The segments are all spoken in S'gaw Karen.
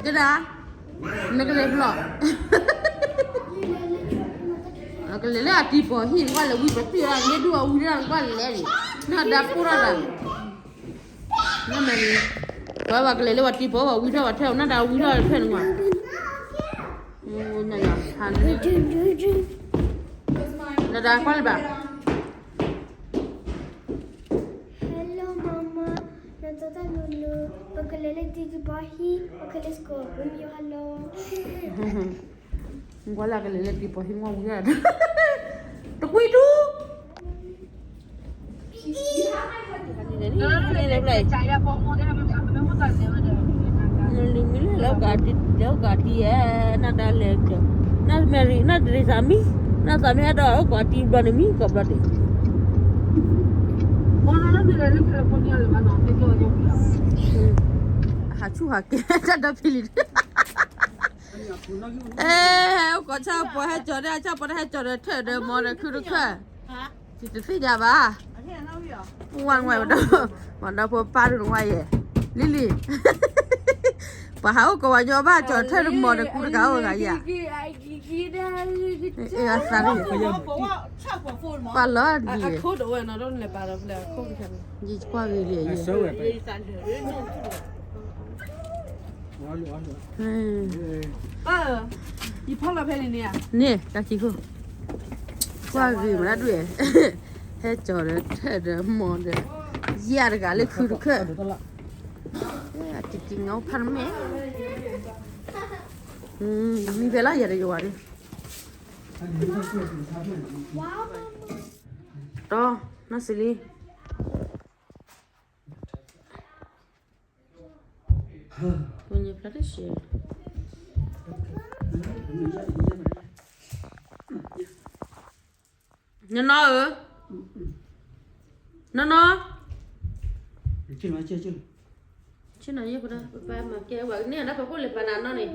ကဲဒၣ်, နကလဲၤဖျီၣ်, ကလဲၤလၢအတံၤပီၤဟံၣ် နကွၢ်လဲၤဝံပှၤတံၢ်အီၤ မ့ၢ်ဒူၣ်အီၤဝံဒၣ် နကွၢ်လဲၤန့ၣ်, နဒၣ်ပိၢ်ထီၣ်တၢ်, နမ့ၢ်, ပှၤဘၣ်ကလဲၤလၢပှၤတံၤပီၤ ပှၤဝံထီၣ်ပှၤထဲအီၤ နဒၣ်ဝံထီၣ်ဖဲန့ၣ်ကွၢ်, နယၤဖးန့ၣ်, နဒၣ်ကွၢ်လၢၤဘၣ် Hello, Mama. နတၢ်တၢ်နူနူ, ပကလဲၤလၢတံၤပီၤဟံၣ်, ပကလဲၤစကိး မ့ၢ်ယိၤဟၣ်လီၤ. ကွၢ်လၢကလဲၤလၢတံၤပီၤဟံၣ် မ့ၢ်ဝံၤဒၣ်, တကွံဒူ, နလံၤမံလၢလၢကးတံၤ, လၢကးတံၤဧဲ, နဒၣ်လဲၤ, နမဲရံၤ နဒရံးစၢ်မံ, နသးမ့ၢ်ဟဲဒီးအိၣ်ကးတံၤဘျီန့ၣ်မံ ကီးဘျီဒံး ဟးဆူၣ်ဟးကဲ တၢ်ဒီဖံလံၤ, အဲ ဟဲအိၣ်ကီးဆၣ်ပီၤဟဲကၠီၤဒီး ဆၣ်ပီၤတဟဲကၠီၤဒီး ထၢၣ်ဒီးမီၤဒီး ခုတခၢၣ်, တသ့ၣ်ညါဘၣ်, ဝဲဝဲဒီး မၤဒီဖိပၢ်ဒိၣ်နဝဲယဲၢ်, လံၤလံၤ, ပှၤဟးအိၣ်ကီးဝဲညီဘၣ် ကၠီၤထၢၣ်ဒီးမီၤဒီး ကူတကးအိၣ်ဂၤယၤ အသး, ပှၤလီၤဒ်, ယကွၢ်ဂ့ၤလံ, န့ၣ် တၢ်ခံခိၣ်, ကွၢ်ဂ့ၤမးဒၣ်ဒွဲၣ်, ဟဲကၠီၤဒီးထၢၣ်ဒီးမီၤဒီး, ယၤတဂၤလၢခုတခၢၣ်, တံၤတံၤငါအိၣ်ဖးနမဲာ်, မံဖဲလၢယၤတယွၤဒၣ် တီ, နီၢ်စလံ, နနီၢ်ဧၢ, နနီၢ်, ဆ့ၣ်နီၤယဲၢ်ပဒၣ် ပပၢ်မၤကဲဝဲန့ၣ် နၢ်ပခိၣ်လဲၤပာ်နၤနီၢ်န့ၣ်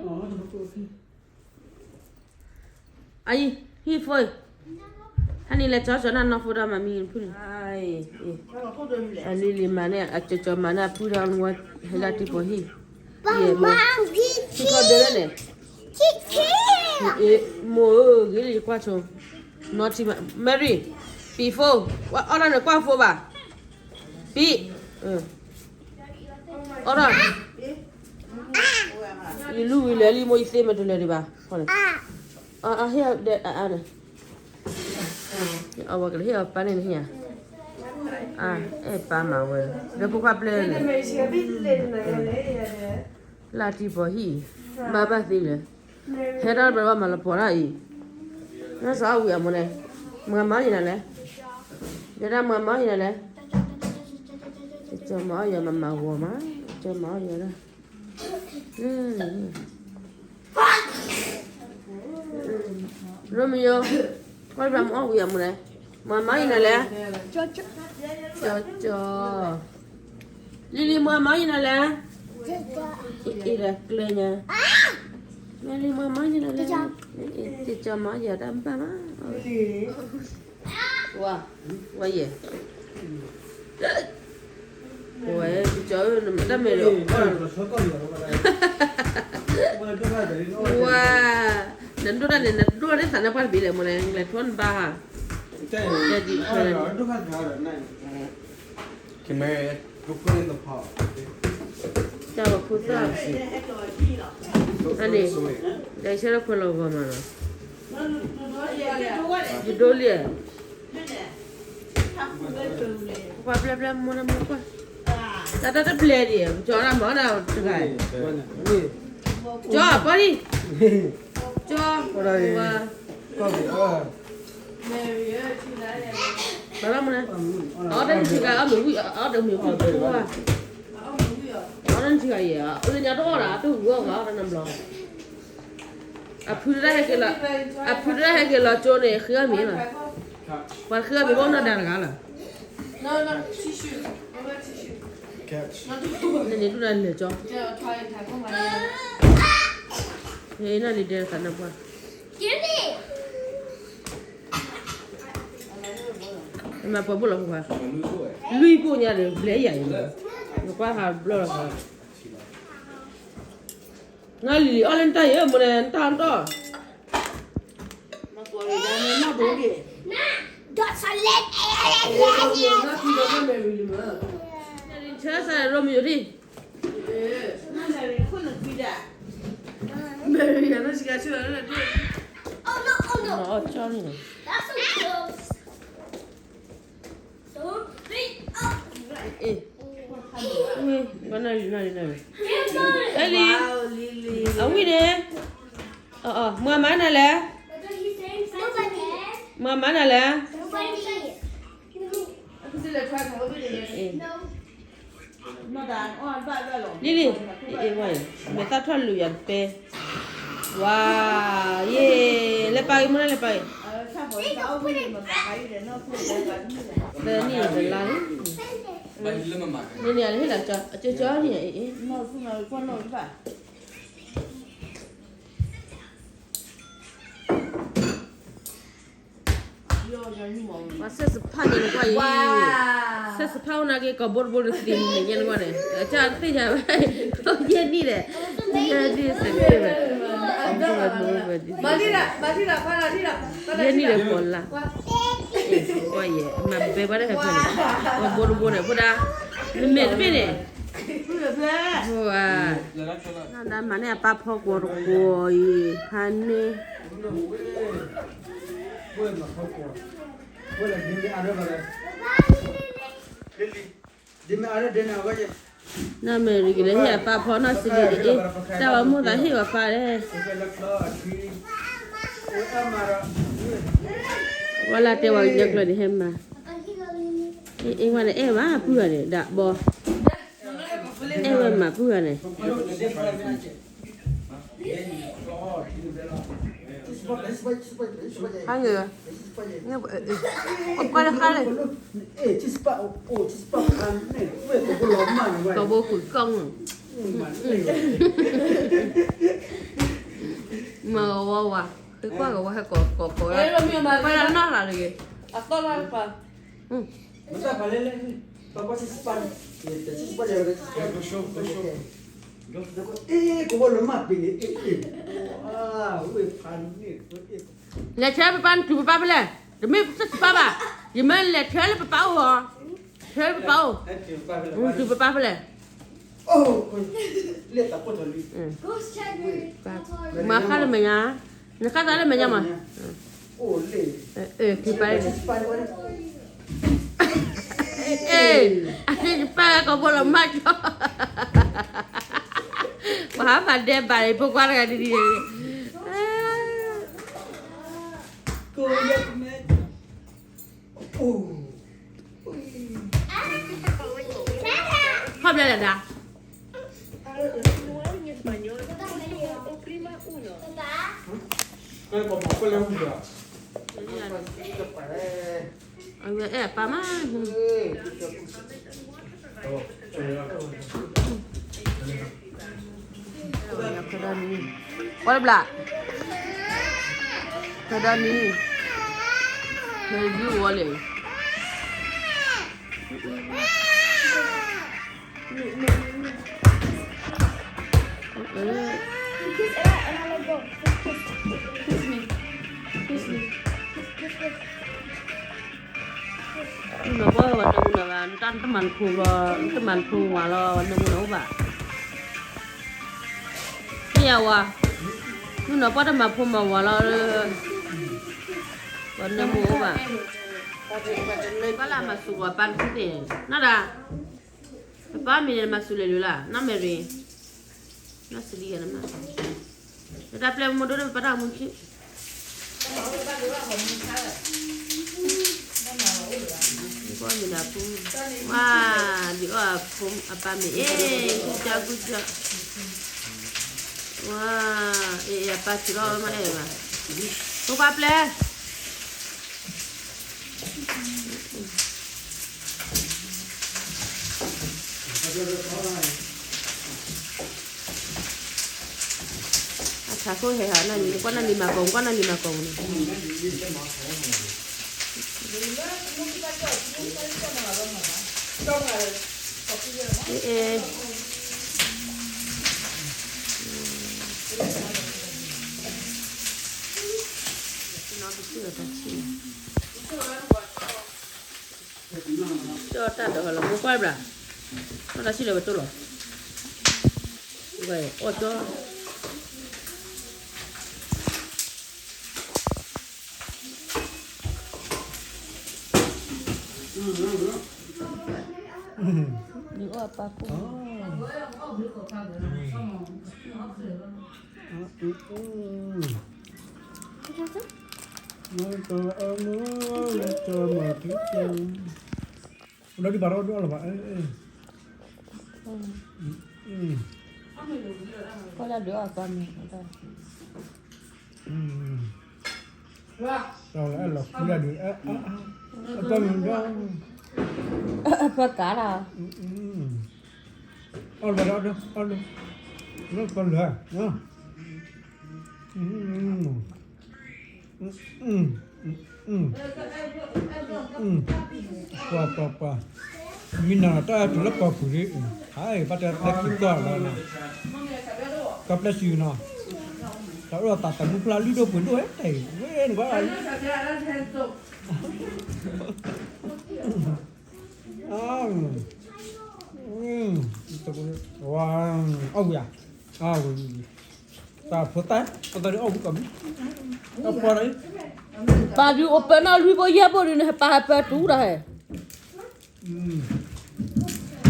အံၤ ဟံၣ်ဖိ, ဟဲန့ၣ်လဲၤကၠီကၠီနၢ်နီၢ်ဖိဒီးမၤမံဖုၣ်န့ၣ်, အလံၤလံၤမၤန့ၣ် အကၠီကၠီမၤန့ၣ် အဖုဒီးနဝဲ ဟဲလၢတံၤပီၤဟံၣ်, ဟံၣ်ဖိဒၢလၢန့ၣ်, မိၢ်ဧၢ ဂ့ၤလၢယကွၢ်ဆိ, နီၢ်ထံမး Mary, ပံၤဖိ, အီၣ်ဒၣ်န့ၣ်ကွၢ်ဖိဘၣ်, ပံၤ, အီၣ်ဒၣ်, ယလူဝံၤလဲၤလံ မိၢ်ယသ့မ့ၢ်တလၢာ်ဒံးဘၣ်, ဟ့ၣ်အီၤဒဲးအါအါန့ၣ်, အဝဲကလဲၤဟ့ၣ်အီၤပၢ်န့ၣ်နဟ့ၣ်ဧါ, အါ အဲၣ်ပၢ်မၤဝဲ, ဒီးဖိခွါပျဲၢ်န့ၣ်, လၢတံၤပီၤဟံၣ်, ဘၣ်ဘၣ်သ့လၢ, ဟဲတၢ်ဘျီဘၣ်မၤလီၤပှီၢ်တၢ်အံၤ, နစီၤအဝံၤအမူန့ၣ်, မၤမၤယနၤလဲၣ်, ယဲဒၣ်မၤမၤယနၤလဲၣ်, ကၠီမၤအီၣ်ယၤမၤမၤဂီၤမး, ကၠီမၤအီၣ်ယၤဒၣ် Romeo, ကွၢ်ဘၣ်မၤအီၣ်ဝံၤအမူန့ၣ်, မၤမၤယနၤလဲၣ်, ကၠီကၠီ, လံၤလံၤ မၤမၤယနၤလဲၣ်, အံၤဒၣ်ကျဲညါ, လံၤလံၤ မၤမၤယနၤလဲၣ်, ကၠီမၤယၤတၢ်ဘၣ်မး ဝါ, ဝါယဲၢ်, ဝဲကၠီဧၢ နမ့ၢ်တၢ်မဲာ်ဒီး, ဝါ, နဒိၣ်တၢ်န့ၣ် နဒိၣ်တၢ်သးနါပှၢ်တဘ့ၣ်လဲၣ် မ့ၢ်လဲၣ် နလဲၤထီၣ်နဘါဟါ, တၢ်ဒီးဖိသၣ်, အန့ၣ်, ဒီးဆၢထၢၣ်ခွဲးလီၤဂီၤမးနီၤ, ယဒိလံ, ပှၤပျဲပျဲမိၢ်နမ့ၢ်ကွၢ်, တၢ်တၢ်တပျဲဒံး ကၠီဒၣ်မၤဒၣ်တဂၤ, ကၠီပှၤဒံး, ကၠီ, ဘၣ်ဘၣ်မနုၤ, အီၣ်တၢ်နထံဂၤအီၣ်မ့ၢ်ဝံၣ် အီၣ်တၢ်မ့ၢ်ဝံၣ်ဖိ, အီၣ်တၢ်နထံဂၤအံၤ အီၣ်လၢနထံဂၤအံၤအီၣ်တၢ်ဝံၣ်အီၣ်ဂၤအီၣ်တၢ်နဘျီ, အဖုတၢ်ဟဲက့ၤလီၤ, အဖုတၢ်ဟဲက့ၤလီၤကၠိန့ၣ် ဃ့အီၣ်မ့ၤလီၤ, ပှၤဃ့အီၣ်မ့ၤဘၣ်နီၢ်ဒါတဂၤလီၤ, နန့ၣ်ဒူၣ်နၤလၢာ်ကၠီ, နလံၤဒဲးသးနပှၢ် မၤပှဲၤဘိၣ်လီၤပှၤ, လွံၢ်ဘိၣ်ညါဒီး ဘျဲယၤအံၤ, နကွၢ်ဟးဘျီလီၤပှၤ, နလံၤလံၤအီၣ်လၢနတၢ်ယဲၢ်မ့ၢ်န့ၣ် နတၢ်အီၣ်တီၢ်, ဆၢစးရိမယိၤဒံၣ်, အီၣ်ကၠီန့ၣ်, အ့ၣ်, နလံၤနလံၤနလံၤ, အဲလံၤ, အဝံၣ်န့ၣ်, မၤမၤနၤလဲၣ်, မၤမၤနၤလဲၣ်, လံၤလံၤ, အ့ၣ်ဝဲ, မဲာ်သၣ်ထီၣ်လူၤယၤတပဲ, ဝါ, ယ့ၣ်, လဲၤပာ်ဂ့ၤမ့ၢ်နၤလဲၤပာ်ဂ့ၤ, တနံၣ်တလါလံ, မ့ၢ်န့ၣ်အဟ့ၣ်လီၤကၠီ, အကၠီကၠီန့ၣ်အ့ၣ်, ပှၤဆဲးစဖၣ်န့ၣ်နကွၢ်အံၤ, ဆဲးစဖၣ်အိၣ်နာ်က့ ကိာ်ဘိတဘိတသ့န့ၣ်ညါနကွၢ်န့ၣ်, အတၢ်သ့ၣ်ညါဘၣ်, ယဲၢ်နံၣ်ဒီး, ယဲၢ်နံၣ်စဲးဖ့ဘၣ်, ယဲၢ်နံၣ်ဒီးပီၤလၢ်, ကွၢ်ယဲၢ်, မၤဘဲဘၣ်တဟဲဖဲန့ၣ်, ကိာ်ဘိတဘိန့ၣ် ဖိဒါ, နမဲာ်တဘ့ၣ်န့ၣ်, နဒၣ်မၤန့ၢ်အပၢ်ဖီကွီၤတကွီၤအံၤ, ဖါန့ၢ် နီၢ်မဲာ်ရံကလဲၤဟ့ၣ်အပၢ်ဖီနီၢ်စံးဒံးအ့ၣ်, တၢ်ဝဲမိၢ်သးဟ့ၣ်ဝဲပၢ်လဲၣ်, ဝဲလၢတဲဝဲကညီကျိာ်န့ၣ်ဟဲမၤ, အ့ၣ်ဝဲန့ၣ် အဲၣ်မးပုၢ်ဂၤန့ၣ် ဒၣ်ဘီ, အဲၣ်ဝဲမးပုၢ်ဂၤန့ၣ် ဟါငၢၢ်, ကွၢ်တခါလၢ, ကဘိကွံာ်ကီၢ်မုၢ်, မၤဝဲဝဲ, သုကွၢ်ကဝီၤဟဲကိးကိးကိး, ကွၢ်လၢနီၢ်လၢ်တဂ့ၤ, အသီၣ်လၢ်တပၤ, လဲၤဆၢပပၢ်နတူၢ်ပပၢ်ဖဲလဲၣ်, တမ့ၢ်ပစၢ်ပပၢ်ဘၣ်, ယမ့ၢ်လဲၤဆၢလၢပပၢ်အိၣ်လီၤ, ဆၢလၢပပၢ်အိၣ်, တူၢ်ပပၢ်ဖဲလဲၣ်, မၤဃါလၢမဲာ်ညါ, နဃါသးလၢမဲာ်ညါမး, အ့ၣ်, အ့ၣ်, အ့ၣ်, အ့ၣ်, ပၢ်ကဘိလီၤမၢ်ကီ, ပှၤဟးဖးဒဲးဘၣ်အံၤ ဖိခွါတဂၤဒ်န့ၣ်, ခီၣ်ဘျဲလဲၣ်ဒၣ်, အဝဲအဲၣ်အပၢ်မး, ပှၤတဘျး, ဖဲဒၣ်န့ၣ်, ဖဲဒၣ်ဝီလဲၣ်, နပှၤဝဲနမူနဘၣ်, နတၢ်တမၤနဖိဘၣ်, နတမၤနဖိဝၤလီၤ, ဝဲနမူနအိၣ်ဘၣ်, မ့ၢ်ယၤဝၤ, မုၢ်နီၤပှၢ်တမၤဖိမၤဝၤလီၤ, ဝဲနမူအိၣ်ဘၣ်, ဘၣ်လၢမၤစူၤဝၤပၢ်တသ့ၣ်, နီၢ်ဒၣ်, ပပၢ်မံၤန့ၣ်မၤစူၤလဲၤလၢၤလၢ်, နီၢ်မဲာ်ရံ, နီၢ်စလံယဲၢ်နမၤ, နတၢ်ပျဲမ့ၢ်ဒိၣ်န့ၣ် ပပၢ်တၢ်မူခံ ကွၢ်မ့ၢ်ဒၣ်ဖု, ဝါ, ဒ်အီၣ်အဖိအပၢ်မ့ၢ်အ့ၣ်, ကူကၠီကူကၠီ, ဝါ, အ့ၣ်အ့ၣ် အပၢ်စံးထီၣ်မ့ၢ်အဲၣ်ဘၣ်, ဖိခွါပျဲ အဆၣ်ခိၣ်ဟဲဟးနၤန့ၣ် ကွၢ်နၤန့ၣ်မၤကိာ် ကွၢ်နၤန့ၣ်မၤကိာ်န့ၣ်, အဲ, ကၠီတၢ်ဒီးလီၤ ဖိခွါဘျါ, အီၣ်တၢ်ဆံၣ်လၢပတိၢ်လီၤ, အီၣ်ကၠီ နအီၣ်အပၢ်ခိၣ် ဒီးဒံးဘၣ်ဒီးဒိၣ်လီၤဘၣ်, ကီၢ်လၢဒုးအီၣ်ကီၢ်မံၤ, တၢ်လၢအဲၣ်လီၤဃံဒၣ်ဒုး, အတၢ်မံၤဒီး, အဖၢကၤလီၤ, အီၣ်လၢ, အီၣ်လၢ, လၢကီၢ်လၢ, ပှၤပှၤပှၤ, မ့ၢ်နၤတၢ်တုၤလၢကီၢ်ပူၤလံ, ဟဲဘၣ်တၢ်သၢက့ၤကီၢ်လီၤ, ကီၢ်ပျဲၢ်စုနီၤ, တၢ်အိၣ်ဒီးသးသမူဖျါလွံၢ်ဒိၣ်ပှ့ၤဒိၣ်ဝဲ, ဝဲနကွၢ်, အီၣ်ဝံၤဧါ, တၢ်ဖိတၢ်, အသးဒ်အီၣ်ဝံၤကီၢ်မံၤ, တၢ်ပှၤ, ပာ်ဒုးအိၣ်ပၢၤနီၢ်လွံၢ်ဘိယဲၢ်ဘိဒုးန့ၣ် ပာ်ဟဲပၢၤတူၢ်ဒီးဟဲ,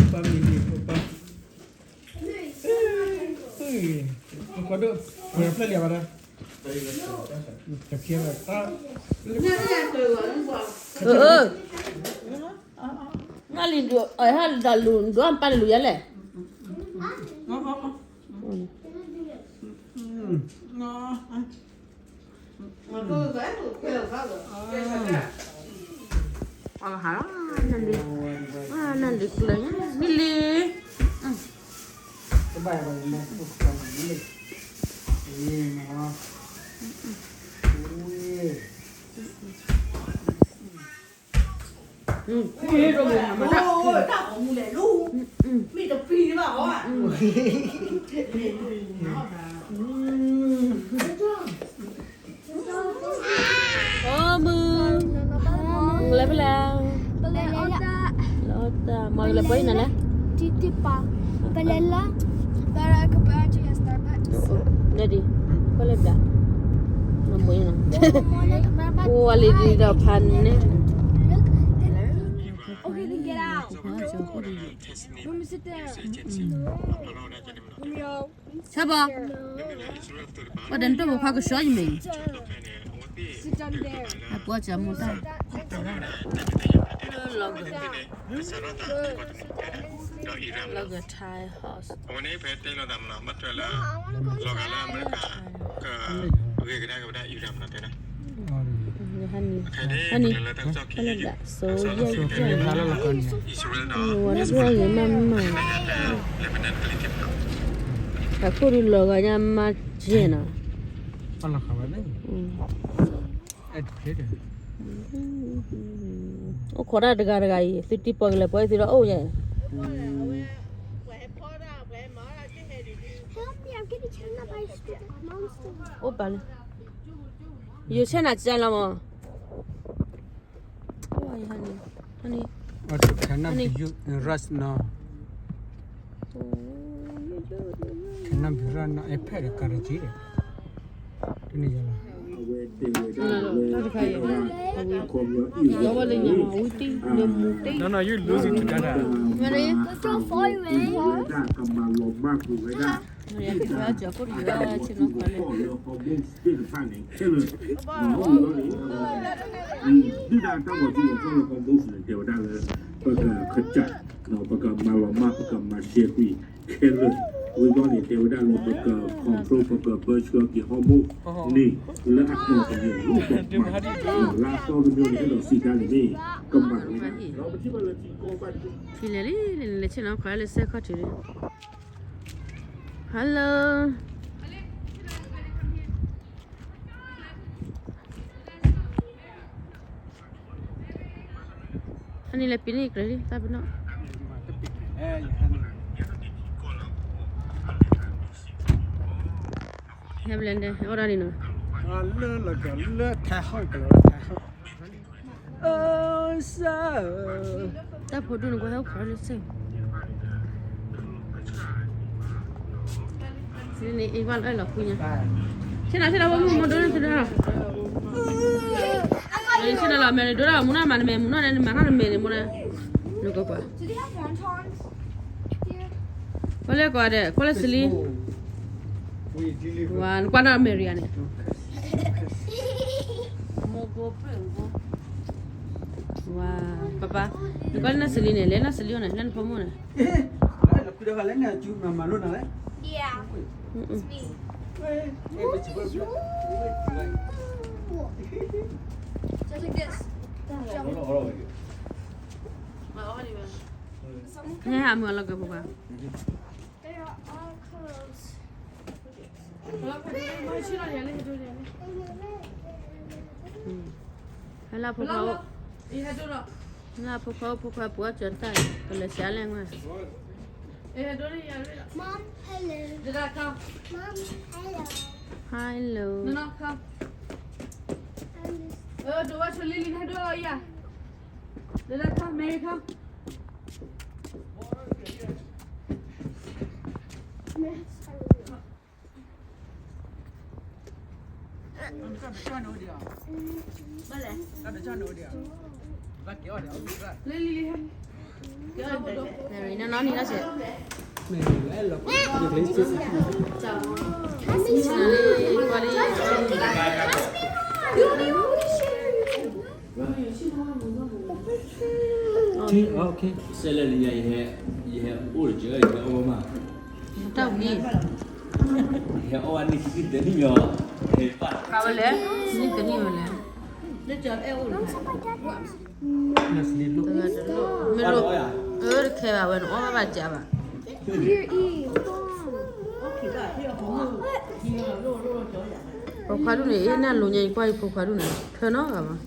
ပၢၤမံၤဒံး, ပၢၤ, ပှၤဒိၣ်, ပှၤဖျဲၣ်လံဘၣ်ဒီး, တၢ်ခံဂၤ, နလံၤဒုး, ဟဲဒၣ်လူၤဒိၣ်ပာ်လၢလူၤယဲလဲၣ်. နလံၤ, နလံၤကျၢၤညါ, မ့ၢ်လံ. အိၣ်မုၢ်, လဲၤဖဲလဲၣ်, လဲၤအီၣ်တၢ်, မၤကလဲၤပှဲၤအံၤနၤလဲၣ်, ပလဲၤလၢ, နဒံး, ကွၢ်လၢဘျါ, မၤမွဲနီၤ, အိၣ်ဝဲလံဒ်ဒီးဖးန့ၣ် ဆၢဘီ, ပှၤဒဲးနတိၢ်ပဖးကဆှီယမ့ၢ်, အပှၤကမိၢ်တၢ်, လီၤဂာ်, လီၤဂာ် Thai house, လီၤဂာ်လၢအမဲရကၤ, ကဂ့ၤကဒါက့ၤဝဲဒၣ်အံၤရၤမနီၤတဲဒၣ်, ဟန့ၣ်, ဟန့ၣ်, ဟန့ၣ်ဒၣ် so yeah yeah, ဝဲဒၣ်ဂ့ၤမးမး, တၢ်ခိၣ်ဒုးလီၤဂာ်ညါမးယဲၢ်နီၤ, အိၣ်ခိးတၢ်တဂၤတဂၤအံၤ သုတံၤပှၤကလဲၤပှဲၤသုဒီးအိၣ်ယဲၢ်, အိၣ်ပာ်လံ, ယိၤဆဲနၤကလီၤမး, ဟန့ၣ်, ဟန့ၣ်, နံၣ်, တၢ်တခါအံၤ, အဝဲသ့ၣ်ညါမး ဝံတံၢ်, ဒီးမူတံၢ်, မ့ၢ်က့ၤဖဲကၠီၤခိၣ်တယၢၤဆ့ၣ်နီၤခီလဲၣ်, ဒုၣ်ဒါတၢ်ဂီၤထံဂီၤကီၢ်လၢ hormones န့ၣ် တဲဝဲဒၣ်လၢ ပက ခးကၠး ပကမၤလီၤမၢ် ပကမၤရှဲကွံာ်ခဲလၢာ်, ဝံၤဘျီန့ၣ် တဲဝဲဒၣ်လၢပက control ပကဘၢဆှၢက့ၤ hormone န့ၣ် လၢအတီၤတမံၤ လၢအတီၤတမံၤန့ၣ် အဲၣ်ဒိးစံးတၢ်န့ၣ်မ့ၢ် ကမၤဝဲဒၣ် ထံလဲၤလံ လဲၤဆ့ၣ်နီၤခီလၢစဲခီၣ်ထံးလံ, hello. ဟန့ၣ်လဲၤပံၤန့ၢ်ကြၢးလံ တၢ်ပနီၣ်, ဟဲဘျဲၣ်ဒဲး ဟဲအီၣ်ဒၣ်န့ၣ်နီၤ, လၢလီၤကီးလၢ Thai hot ကလီၤ Thai hot. အၢ စၢ်ဧၢ, တၢ်ဖိဒိၣ်န့ၣ် ကွၢ်ဟဲအိၣ်ခိးလၢစ့ၢ်, န့ၣ်အ့ၣ်ကွၢ်လၢလီၤဃုညါ, ဆ့ၣ်နီၤဆ့ၣ်နီၤ ဖိမုၣ်မိၢ်ဒိၣ်န့ၣ်သုဒၣ်လီၤ, ဆ့ၣ်နီၤလီၤ မဲာ်န့ၣ်ဒိၣ်ဒၣ်မူနီၢ်မၤနမဲာ်မူနီၢ်န့ၣ် နမၤနီၢ်နမဲာ်န့ၣ်မူနီၢ်, နကကွၢ် ကွၢ်လၢကွၢ်ဒီး ကွၢ်လၢစလံ, ဝါ နကွၢ်နီၢ်အမဲာ်ရံဧါန့ၣ်, ဝါ ပၢ်ပၢ်, နကွၢ်လၢနီၢ်စလံန့ၣ် လဲၤနီၢ်စလံအအိၣ်န့ၣ် လၢနဖိမုၣ်န့ၣ်, လၢနဖိမုၣ်န့ၣ်, ဟဲဟးမုၢ်အလီၢ်ကဖိခွါ ဟဲလၢဖိခွါအိၣ်, ဟဲလၢဖိခွါအိၣ် ဖိခွါပူၤအီၣ်ကၠီတၢ်, ကလဲၤဆှးလဲၣ်မး, Mom, hello. Mom, hello. Hello. စဲးလၢလံညါ ယဟဲအိၣ်တက့ၢ် ယဟဲအီၣ်မး, တၢ်ဝံၤ, ယဟဲအီၣ်ဝဲန့ၣ် နံၣ်တနံၣ်မီၤ, ဟဲပၢ်, ခါဝဲလဲၣ်, နံၣ်တနံၣ်မီၤလဲၣ်, မ့ၢ်လိၣ်, အၢ တခဲဘၣ်ဝဲ နအီၣ်ဘၣ်ဘၣ်ကးဘၣ်, ဖိခွါဒူၣ်န့ၣ် အ့ၣ်နၢ်လိၤညါ ယကွၢ်ယဖိခွါဒူၣ်န့ၣ် ထၢနီတဂၤမး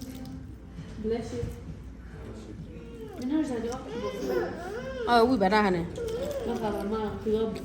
အဝံၣ်ဘၣ်တၢ်ခါန့ၣ်, လံ, ကွၢ်လီၤသးအံၤန့ၣ်, လံလံ, ကွၢ်ဒီးပူမသး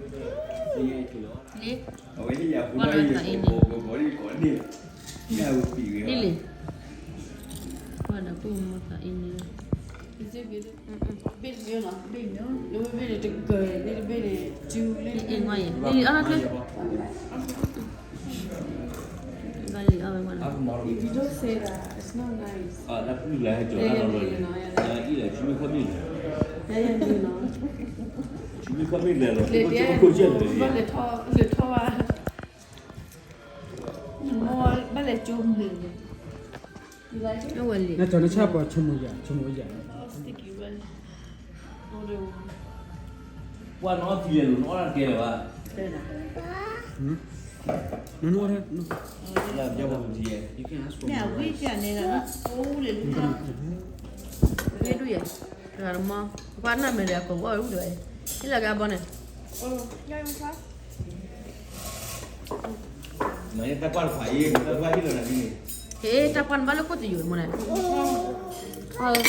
အံၤန့ၣ်, လံလံအီၣ်ချ့ ဘၣ်လံအီၣ်ဝဲမးနီၤ, လဲၤထီၣ်ဝါ, ဘၣ်လဲၤကၠိမုၢ်, အဝဲလံ, နဆိကမိၣ်ယၤ, ဆိကမိၣ်ယၤ, ပှၤနီၢ်ထံလဲၤလိာ်နီၢ်တကဲလၢၤဘၣ်, နနီၢ်ထဲ, မ့ၢ်အဝံၣ်ကန့ၣ်လီၤ, မ့ၢ်ဒူၣ်ယဲ, တဂၤတမီၤ, ပှၤနၢ်မဲာ်ဒီးအကိာ်ဘီအဝံၣ်တဝဲ, ဟ့ၣ်လီၤက့ၤအဘီန့ၣ်, ဟ့ၣ်တၢ်ပှၢ်နဘၣ်လၢခိၣ်တယိာ်မ့ၢ်န့ၣ်, အီၣ်ဝံၤ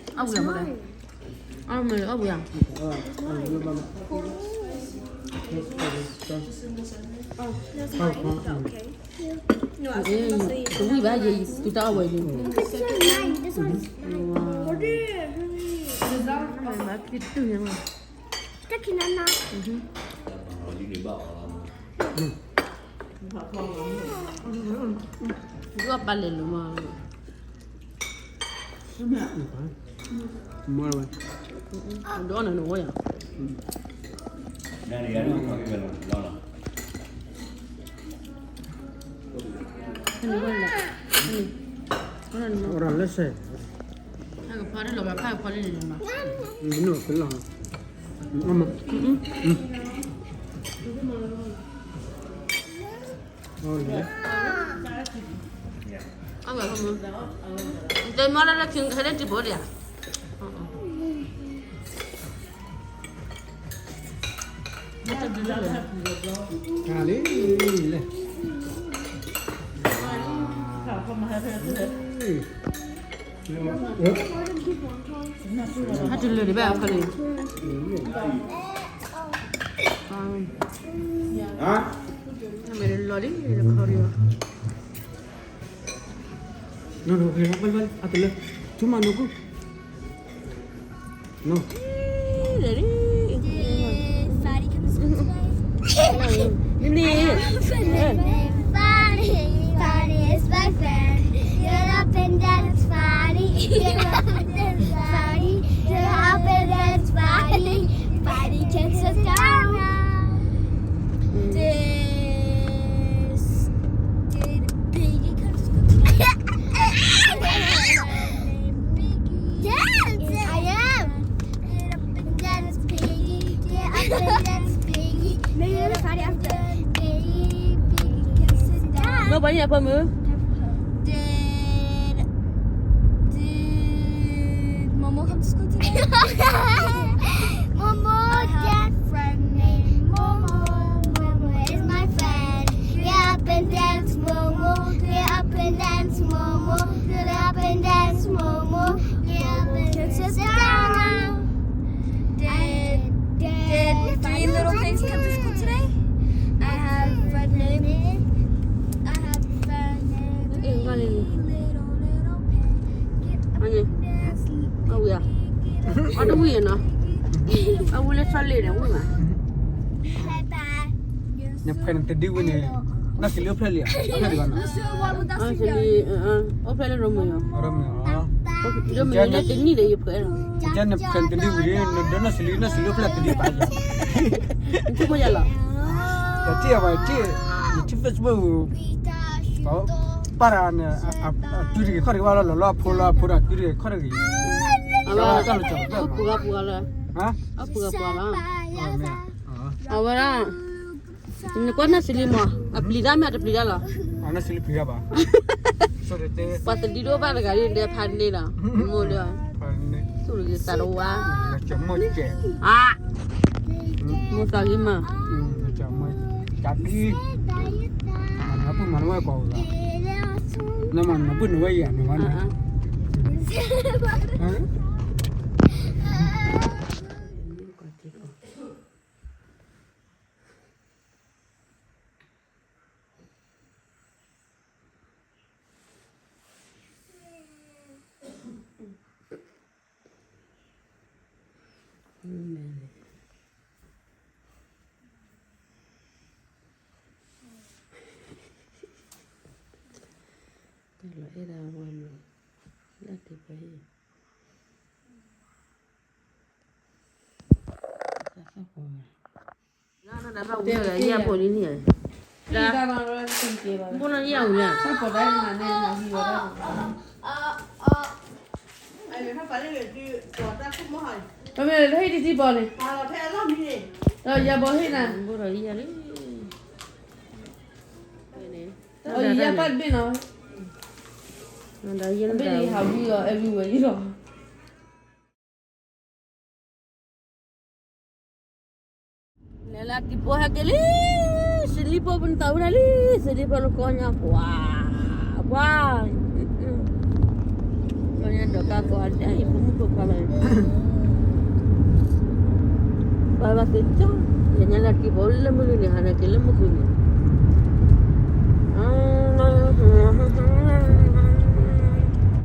အီၣ်ဝံၤဧါ, တဝံၣ်ဘၣ်ယဲ သုတၢ်အီၣ်ဝဲန့ၣ်, This one, mine. This one. Wow. Stuck in a knot. ဒွၣ်ပာ်လဲၤလိာ်မး, မ့ၢ်ဝဲ, ဒွၣ်န့ၣ်နဝဲယၤ, အိၣ်ဒီးလၢစဲး, အကဖီတလီၤဘၣ် ဖးကဖီလံန့ၣ်မး, နကလီၤ, အမ, အလဲ, အဝဲ, တဲမီၢ်လၢလၢခံကဟဲလၢတံၤဘိဒံးဧါ, တၢ်လံ, လဲၣ်, ဟဲတလၢာ်ဒံးဘၣ်အခါန့ၣ်, နမဲာ်လီၤလံ, ခီဒံးဘၣ်, နမဲာ်လီၤလံ, အတလၢာ်, ထူမၤနီၢ်ကူ, န, မ့ၢ်န့ၣ် Fadi, Fadi is my friend. Get up and dance, Fadi. Get up and dance, Fadi. Get up and dance, Fadi. Fadi can sit down. This, did Piggy come to school today? Yes, I am. Get up and dance, Piggy. Get up and dance, Piggy. Get up and dance, Piggy. Piggy can sit down. Nobody up on me. Did, did Momo come to school today? Momo, I have a friend named Momo. Momo is my friend. Get up and dance, Momo. Get up and dance, Momo. Get up and dance, Momo. Get up and dance, Momo. Did, did three little pigs come to school today? I have a friend named, I have a friend named Little Little Pig. Get up and dance, Little Pig. အတဝံၤနီၤ, အဝံၤလၢဆီလ့ၣ်န့ၣ် ဝံၤမး. နဖဲနတဒုဝံၤန့ၣ်, နီၢ်စလံအိၣ်ဖျဲၣ်လံဧါ, အိၣ်ဖျဲၣ်လံဘၣ်နီၤ, အိၣ်ဖျဲၣ်လၢရိမ့ၤ, ရိမ့ၤန့ၣ်တနံၣ်ဒီးယဖဲလီၤ, နဖဲနတဒုဝံၤန့ၣ်, နဒုးနီၢ်စလံအိၣ်ဖျဲၣ်တနံၣ်ဘၣ်, နထံၣ်ဖိယၤလီၤ, တထံၣ်အဝဲထံၣ်, နထံၣ် Facebook ပၢ်တဂၤန့ၣ်, အတုၤတဂ့ၤခီၣ်တဂ့ၤဘၣ်လီၤ, လီၤလီၤအဖိလီၤအဖိဒီးတုၤတဂ့ၤခီၣ်တဂ့ၤ, အဝဲ, အပူၤဂၤပူၤဂၤလီၤ, အပူၤဂၤပူၤဂၤလီၤ, အဝဲဒၣ်, နကွၢ်နီၢ်စလံမး, အပျံၤတၢ်မ့ၢ်အတပျံၤတၢ်လီၤ, ပှၤတဒုဒိၣ်ဘၣ်တဂၤဒ်ဒဲဖးန့ၣ်လီၤ, မိၢ်ဒီး, သူၣ်တဂ့ၤသးတဝါ, မိၢ်သးဂ့ၤမး, နပုၢ်မၤနဝဲကိးဂၤ, နမၤနပုၢ်နဝဲယၤန့ၣ်ဝဲန့ၣ်, တၢ်လီၤအဲၣ်ဒၣ်ဝဲန့ၣ်, လၢတပှဲၤ, တၢ်သၣ်ဃီ, ယဲၢ်ဖိလံန့ၣ်, ဘိလီၤယဲၢ်ဧိၤန့ၣ်, ပမ့ၢ်လၢဟံၣ်တထံၣ်ဘီန့ၣ်, ဒီးယၤဘီဟ့ၣ်နၤ, ဘိလီၤယဲၢ်လံ, ဒီးယၤပၢ်တဘ့ၣ်နီၤ, ဘ့ၣ်န့ၣ်ဟးဝံၤလီၤ everywhere လီၤ. လဲၤလၢတံၤဖိဟဲက့ၤလံ, စလံဖိပနသးဝဲဒၣ်လံ, စလံဖိလၢကီၢ်ညါကွၢ်, ကွၢ်, ကီၢ်ညါဒီးကါကီၢ်အဒဲအံၤ ဖိမုၣ်ဖိခွါလီၤ, ဘၣ်ဘၣ်သ့ၣ်ကၠီ, လဲၤညါလၢတံၤဖိလၢမုၢ်လုၢ်န့ၣ် ဟးနၤက့ၤလၢမုၢ်ဃုန့ၣ်,